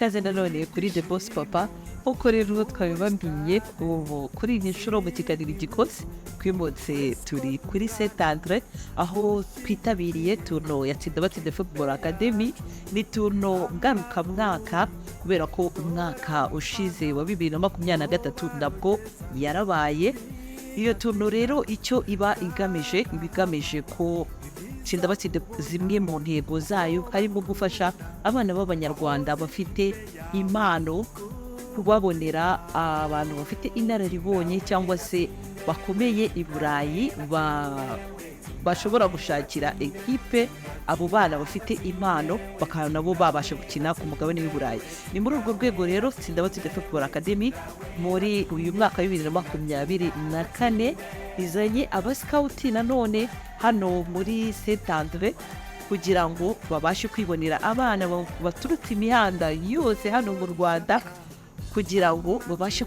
Ikaze nanone kuri The Boss Papa. Nk'uko rero twabibabwiye, ubu kuri iyi nshuro mu kiganiro Igikosi twimutse, turi kuri Saint Andre, aho twitabiriye tournoi ya Tsinda Batsinde Football Academy. Ni tournoi ngarukamwaka kubera ko umwaka ushize wa 2023 nabwo yarabaye. Iyo tournoi rero icyo iba igamije, iba igamije ko Tsinda Batsinde, zimwe mu ntego zayo harimo gufasha abana b'Abanyarwanda bafite impano, kubabonera abantu bafite inararibonye cyangwa se bakomeye i Burayi bashobora gushakira ekipe abo bana bafite impano, bakaba nabo babasha gukina ku mugabane w'i Burayi. Ni muri urwo rwego rero Tsinda Batsinde Football Academy muri uyu mwaka wa 2024 izanye abascout nanone hano muri Saint Andre kugira ngo babashe kwibonera abana baturutse imihanda yose hano mu Rwanda, kugira ngo babashe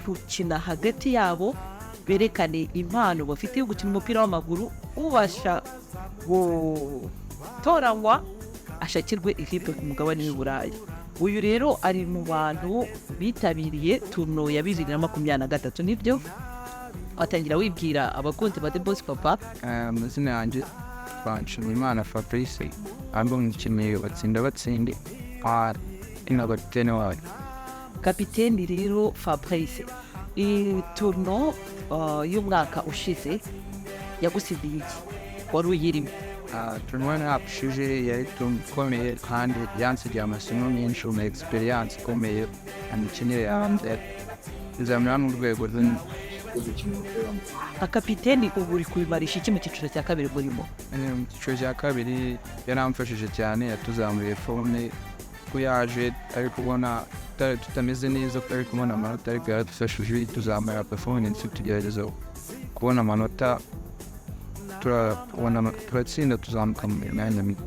gukina hagati yabo, berekane impano bafite yo gukina umupira w'amaguru. Ubasha gutoranywa ashakirwe ikipe ku mugabane w'i Burayi. Uyu rero ari mu bantu bitabiriye tournoi ya 2023. Nibyo, watangira wibwira abakunzi ba The Boss Papa. Amazina yanjye Nshimiyimana Fabrice, ari umukinnyi wa Tsinda Batsinde, na kapitene wayo. Kapiteni rero Fabrice, iyi tournoi y'umwaka ushize yagusigiye iki? Wari uyirimo? Tournoi ntabwo ushize yari tournoi ikomeye kandi yansigiye amasomo menshi mu experience ikomeye mu mikinire yanjye, izamura n'urwego rwo gukina umupira w'amaguru. Nka kapiteni, ubu uri kubimarisha iki mu cyiciro cya kabiri murimo? Mu cyiciro cya kabiri yaramfashije cyane, yatuzamuriye forme, ko yaje ari kubona tutameze neza, tutari kubona amanota, ariko yaradufashije tuzamura performance, tugerageza kubona amanota, turabona, turatsinda, tuzamuka mu myanya mike.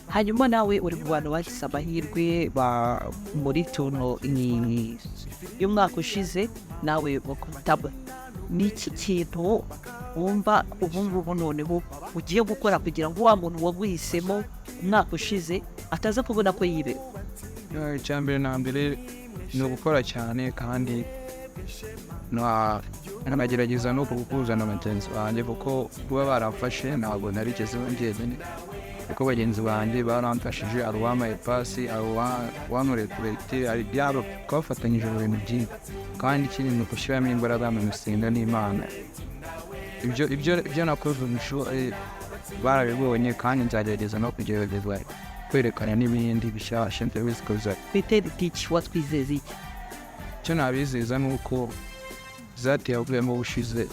Hanyuma nawe uri mu bantu bagize amahirwe ba muri tournoi y'umwaka ushize, nawe bakutaba. Ni iki kintu wumva ubu ngubu noneho ugiye gukora kugira ngo wa muntu waguhisemo umwaka ushize ataza kubona ko yibe? Icya mbere na mbere ni ugukora cyane kandi nkanagerageza no guhuza na bagenzi banjye, kuko kuba baramfashe ntabwo narigezeho njyenyine, kuko bagenzi banjye baramfashije. Hari uwampaye pasi, hari uwankoreye couverture, hari byaba twafatanyije mu bintu byinshi. Kandi ikindi ni ugushyiramo imbaraga mu gusenga n'Imana. Ibyo nakoze mu ishuri barabibonye, kandi nzagerageza no kugerageza kwerekana n'ibindi bishyashya ndabizi ko Twiteze iki? Watwizeza iki? Icyo nabizeza ni uko zati yavuyemo ubushize,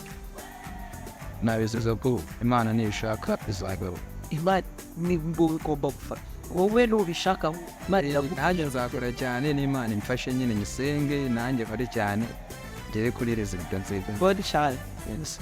nabizeza ko Imana nibishaka izagaruka. Imana nibwo igomba gufata, wowe nubishaka Imana iraguha. Nanjye nzakora cyane n'Imana imfashe nyine, nyisenge nanjye nkore cyane ngere kuri résultat nziza. Bonne chance. Yes.